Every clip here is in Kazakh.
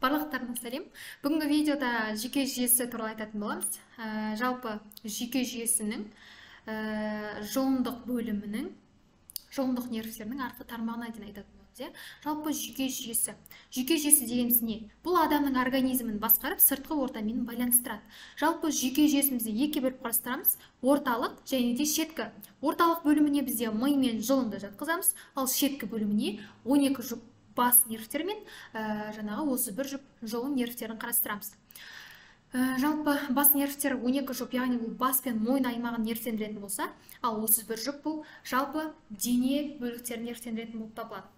Барлықтарыңа сәлем. Бүгінгі видеода жүйке жүйесі туралы айтатын боламыз. Жалпы жүйке жүйесінің жұлындық бөлімінің, жұлындық нервтерінің артқы тармағына дейін айтатын боламыз. Жалпы жүйке жүйесі. Жүйке жүйесі дегеніміз не? Бұл адамның организмін басқарып, сыртқы ортамен байланыстырады. Жалпы жүйке жүйесімізді екіге бөліп қарастырамыз: орталық және де шеткі. Орталық бөліміне бізде ми мен жұлынды жатқызамыз, ал шеткі бөліміне 12 жұп бас нервтері мен жаңағы 31 жұп жұлын нервтерін қарастырамыз. Жалпы бас нервтері 12 жұп, яғни бұл бас пен мойын аймағын нервтендіретін болса, ал 31 жұп бұл жалпы дене бөліктерін нервтендіретін болып табылады.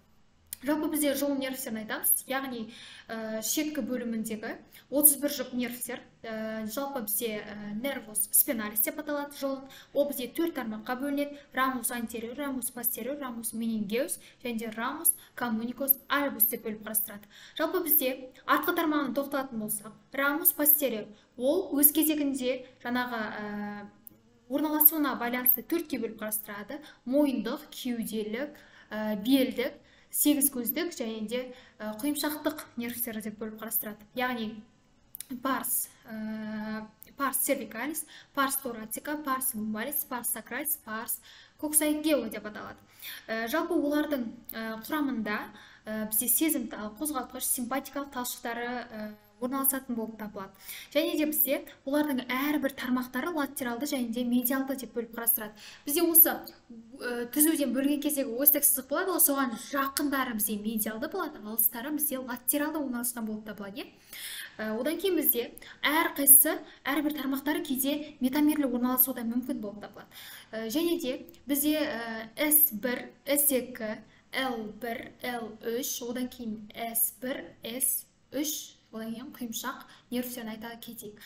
Жалпы бізде жұлын нервтерін айтамыз, яғни шеткі бөліміндегі 31 жұп нервтер, жалпы бізде nervus spinalis деп аталады жұлын, ол бізде 4 тармаққа бөлінеді: ramus anterior, ramus posterior, ramus meningeus және де ramus communicus albus деп бөліп қарастырады. Жалпы бізде артқы тармағына тоқталатын болсақ, ramus posterior ол өз кезегінде жаңағы орналасуына байланысты 4-ке бөліп қарастырады: мойындық, кеуделік, белдік, сегіз көздік және де құйымшақтық нервтері деп бөліп қарастырады. Яғни pars cervicalis, pars thoracica, pars lumbalis, pars sacralis, pars coccygeus деп аталады. Жалпы олардың құрамында бізде сезімтал, қозғалтқыш, симпатикалық талшықтары орналасатын болып табылады. Және де бізде олардың әрбір тармақтары латералды және де медиалды деп бөліп қарастырады. Бізде осы түзуден бөлген кездегі осьтік сызық болады, ол соған жақындары бізде медиалды болады, алыстары бізде латералды орналасқан болып табылады. Одан кейін бізде әрқайсысы, әрбір тармақтары кейде метамерлі орналасуы да мүмкін болып табылады. Және де бізде S1, S2, L1, L3, одан кейін S1, S3, одан кейін құйымшақ нервтерін айта кетейік.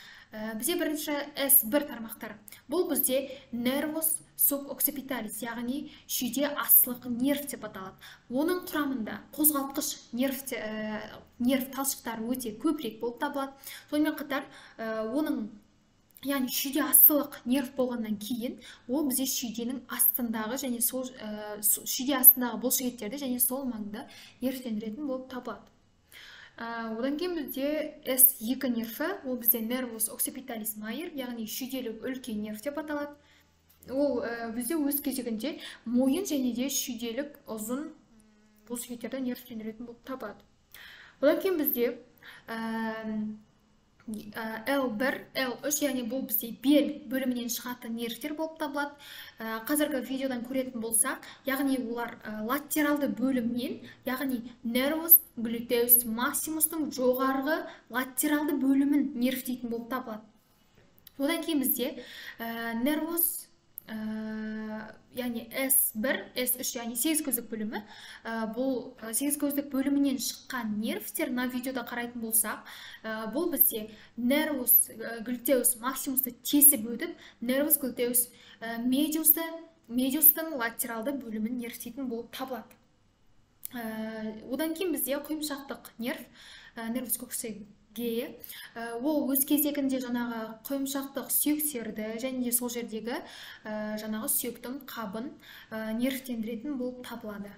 Бізде бірінші S1 тармақтары. Бұл бізде nervus suboccipitalis, яғни шүйде астылық нерв деп аталады. Оның құрамында қозғалтқыш нерв талшықтары өте көбірек болып табылады. Сонымен қатар оның, яғни шүйде астылық нерв болғаннан кейін, ол бізде шүйденің астындағы және сол шүйде астындағы бұлшықеттерді және сол маңды нервтендіретін болып табылады. Одан кейін бізде S2 нерві, ол бізде nervus occipitalis major, яғни шүйделік үлкен нерв деп аталады. Ол бізде өз кезегінде мойын және де шүйделік ұзын бұлшықеттерді нервтендіретін болып табылады. Одан кейін бізде L1, L3, яғни бұл бізде бел бөлімінен шығатын нервтер болып табылады. Қазіргі видеодан көретін болсақ, яғни олар латералды бөлімнен, яғни nervus gluteus maximus'тың жоғарғы латералды бөлімін нервтейтін болып табылады. Одан кейін бізде nervus, яғни S1, S3, яғни сегіз көздік бөлімі, бұл сегіз көздік бөлімінен шыққан нервтер, мына видеода қарайтын болсақ, бұл бізде nervus gluteus maximus'ты тесіп өтіп, nervus gluteus medius'тың латералды бөлімін нервтейтін болып табылады. Одан кейін бізде құйымшақтық нерв, nervus coccygeus, ол өз кезегінде жаңағы құйымшақтық сүйектерді және де сол жердегі жаңағы сүйектің қабын нервтендіретін болып табылады.